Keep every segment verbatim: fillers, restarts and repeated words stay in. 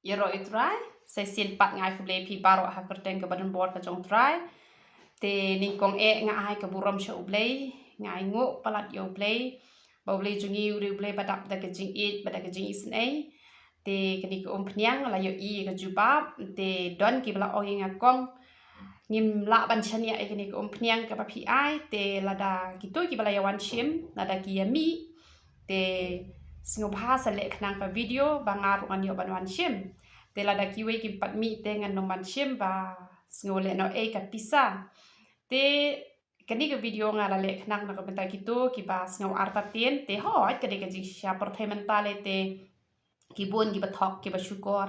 Ïaroh ïa u Trai, sa shisien pat nga ai khublei phi baroh ha ka kyrteng kaba donbor ka jong u Trai. Te nyngkong eh nga ai ka burom sha u Blei, nga ai nguh palat ïa u Blei, ba u Blei jong ngi u dei u Blei ba dap da ka jingïeit bad da ka jingisynei. Te kane ka umphniang la ïohi ïa ka jubab, te don kiba la ong ïa nga kong, ngim lah ban shaniah ïa kane ka umphniang kaba phi ai, te lada kito kiba la ïa wan shim, lada ki ïa mih, te sngewbha sa leh khnang ka video ba nga ruh ngan ïoh ban wan shim. Te lada kiwei kim pat mih te ngan nym wan shim ba sngew leh noh ei ka pisa. Te kane ka video nga la leh khnang na ka bynta kito kiba sngew artatien, te hooid ka dei ka jingshisha pyrthei mynta lei te ki bun kiba thok kiba shukor.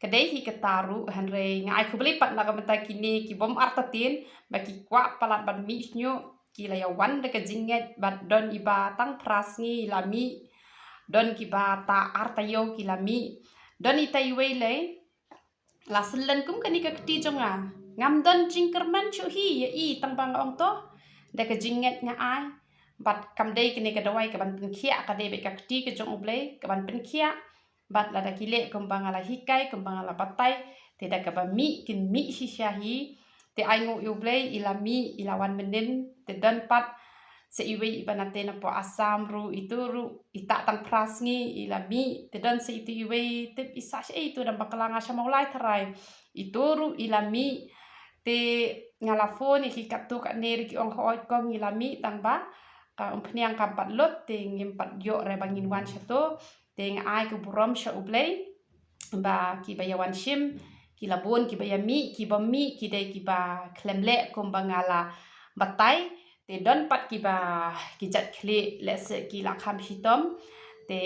Ka dei hi kata ruh, hynrei nga ai khublei pat na ka bynta kine ki bym artatien ba ki kwah palat ban mih shñiuh, ki la ïa wan da ka jingngeit bad don iba tang phra sngi la mih, don kiba ta ar taïew ki la mih, don ita iwei lei la synlen kum kane ka kti jong nga. Ngam don jingkyrmen shuh hi ïa i, tang ba nga ong to da ka jingngeit nga ai. Bad kam dei kane ka dawai kaban pynkhiah, ka dei beit ka kti ka jong u Blei kaban pynkhiah. Bad lada ki leh kumba nga la hikai, kumba nga la batai, te da kaba mih kin mih shisha hi. Te ai nguh ïa u Blei i la mih, i la wan mynnin. Te don pat sa iwei iba na te na poh Assam ruh, ito ruh i ta tang phra sngi i la mih. Te don sa ito iwei, tip i sa sha ito dang bakla nga sha Mawlai Tharai, ito ruh i la mih. Te nga la phone ïa ki katto katne ruh ki ong hooid kong i la mih, tang ba ka umphniang kam pat lut te ngim pat ïoh re ba ngin wan shato. Te nga ai ka burom sha u Blei ba kiba ïa wan shim ki la bun, kiba ïa mih, kiba mih ki dei kiba khlem leh kumba nga la batai. Te don pat kiba ki jait khlieh lehse ki la kham shitom. Te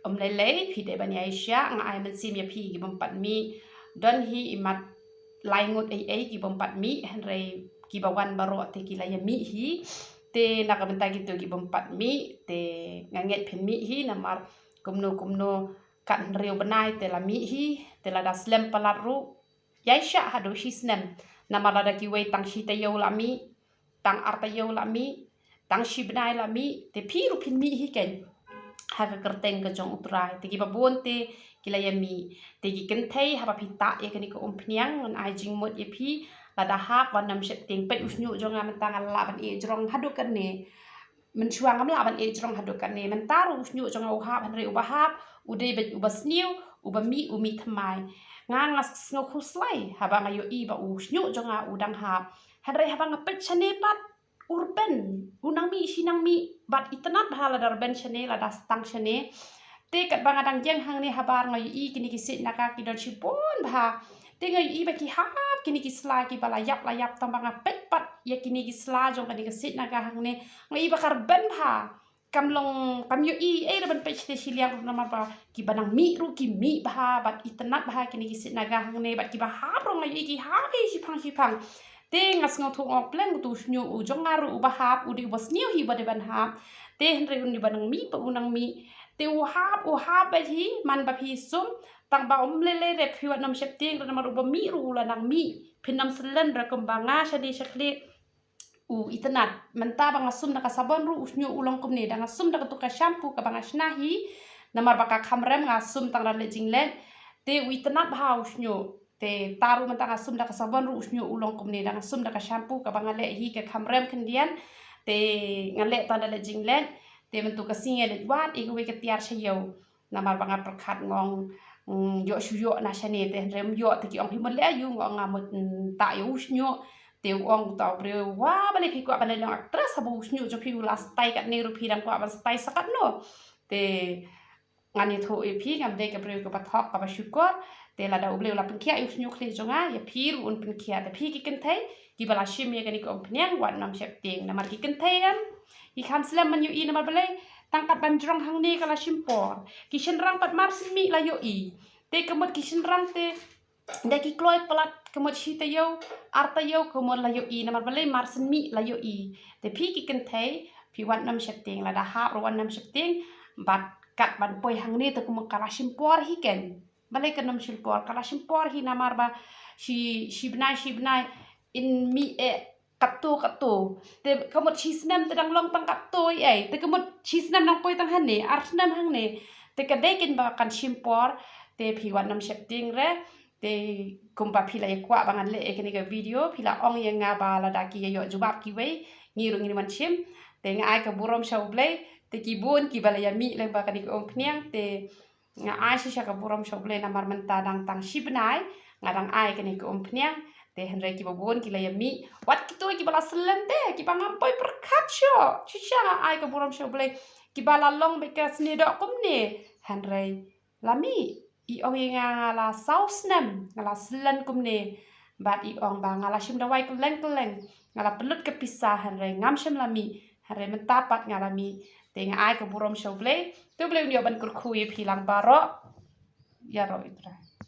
ym lei lei, phi dei ban ïa shah, nga ai mynsiem ïa phi ki bym pat mih. Don hi imat lai ngut ei ei ki bym pat mih, hynrei kiba wan baroh te ki la ïa mih hi. Te na ka bynta kito ki bym pat mih te nga ngeit phin mih hi, namar kumno kumno kat hynriew bnai te la mih hi. Te lada slem palat ruh ïai shah haduh shi snem. Namar lada kiwei tang shi taïew la mih, tang ar taïew la mih, tang shi bnai la mih, te phi ruh phin mih hi keiñ ha ka kyrteng ka jong u Trai. Te kiba bun te ki la ïa mih. Te ki kynthei, haba phi ta ïa kane ka umphniang, ngan ai jingmut ïa phi, lada hap wan nym sheptieng. Peit u shñiuh jong nga mynta nga lah ban ïeh jrong haduh katne. Mynshuwa ngam lah ban ïeh jrong haduh katne. Mynta ruh u shñiuh jong nga u hap, hynrei uba hap u dei beit uba sniew, uba mih u mih thymmai. Nga nga sngew khuslai haba nga ïohi ba u shñiuh jong nga u dang hap. Hynrei haba nga peit shane pat, u rben, u nang mih shi nang mih, bad itynnad bha lada rben shane, lada stang shane. Te katba nga dang ïeng hangne habar nga ïohi kine ki siej naga ki don shibun bha. Te nga ïohi ba ki hap kine ki sla kiba la ïap la ïap, tang ba nga peit pat ïa kine ki sla jong kane ka siej naga hangne, nga ïohi ba ka rben bha. Kam long, kam ïohi ei ruh ban peit shane shiliang ruh, namar ba kiba nang mih ruh ki mih bha bad itynnad bha kine ki siej naga hangne, bad kiba hap ruh nga ïohi ki hap hi shiphang shiphang. Te nga sngewthuh, nga ong pleng, uto u shñiuh u jong nga ruh uba hap u dei uba sniew hi uba dei ban hap. Te hynrei une uba nang mih pat u nang mih. Te u hap, u hap beit hi, man ba phi sum, tang ba ym lei lei re phi wat nym sheptieng re, namar uba mih ruh u la nang mih. Phin nym synlen re kumba nga shane sha khlieh. U itynnad, mynta ba nga sum da ka sabon ruh u shñiuh u long kumne, da nga sum da kato ka shampoo kaba nga shna hi, namar ba ka kham rem, nga sum tang da leh jingleh. Te u itynnad bha u shñiuh. Te ta ruh mynta nga sum da ka sabon ruh u shñiuh u long kumne, da nga sum da ka shampoo kaba nga leh hi ka kham rem khyndiat. Te nga leh tang da leh jingleh. Te mynta ka sngi nga leit wad ïa kawei ka tiar sha ïew. Namar ba nga pyrkhat, nga ong, mm, ïoh shu ïoh na shane, te hynrei ym ïoh. Te ki ong phi mut leh aïu, nga ong nga mut, mm, ta ïa u shñiuh. Te u ong uta u briew, wa balei phi kwah ban leit long actress haba u shñiuh jong phi u la style katne ruh phi dang kwah ban style sa katno. Te ngan ïathuh ïa phi, ngam dei ka briew kaba thok kaba shukor. Te lada u Blei u la pynkhiah ïa u shñiuh khlieh jong nga, ïa phi ruh un pynkhiah. Te phi ki kynthei kiba la shim ïa kane ka umphniang, wat nym sheptieng. Namar ki kynthei em, ki kham slem ban ïohi, namar balei? Tang kat ban jrong hangne ka la shim por. Ki shynrang pat mar shen mih la ïohi. Te ka mut ki shynrang te da ki kloi palat, ka mut shi taïew, ar taïew, ka mut la ïohi, namar balei? Mar shen mih la ïohi. Te phi ki kynthei, phi wat nym sheptieng, lada hap ruh wat nym sheptieng. Bad kat ban poi hangne te ka mut ka la shim por hi keiñ. Balei ka nym shim por? Ka la shim por hi, namar ba shi, shi bnai, shi bnai in mih eh katto katto. Te ka mut shi snem te dang long tang katto ei ei. Te ka mut shi snem dang poi tang hangne, ar snem hangne. Te ka dei keiñ ba kan shim por. Te phi wat nym sheptieng re. Te kumba phi la ïa kwah ba ngan leh ïa kane ka video, phi la ong ïa nga ba lada ki ïa ïoh jubab kiwei, ngi ruh ngin wan shim. Te nga ai ka burom sha U Blei. Te ki bun kiba la ïa mih lyngba kane ka umphniang, te nga ai shisha ka burom sha U Blei namar mynta dang tang shi bnai nga dang ai kane ka umphniang. Te hynrei kiba bun ki la ïa mih, wat kito kiba la syllen te, kiba ngam poi pyrkhat shuh, shisha nga ai ka burom sha U Blei. Kiba la long bad ka snieh doh kumne, hynrei la mih. I ong ïa nga, nga la saw snem nga la syllen kumne, bad i ong ba nga la shim dawai kylleng kylleng, nga la pynlut ka pisa, hynrei ngam shym la mih. Hynrei mynta pat nga la mih. Te nga ai ka burom sha U Blei. Te U Blei un ïoh ban kyrkhu ïa phi lang baroh. Ïaroh ïa U Trai.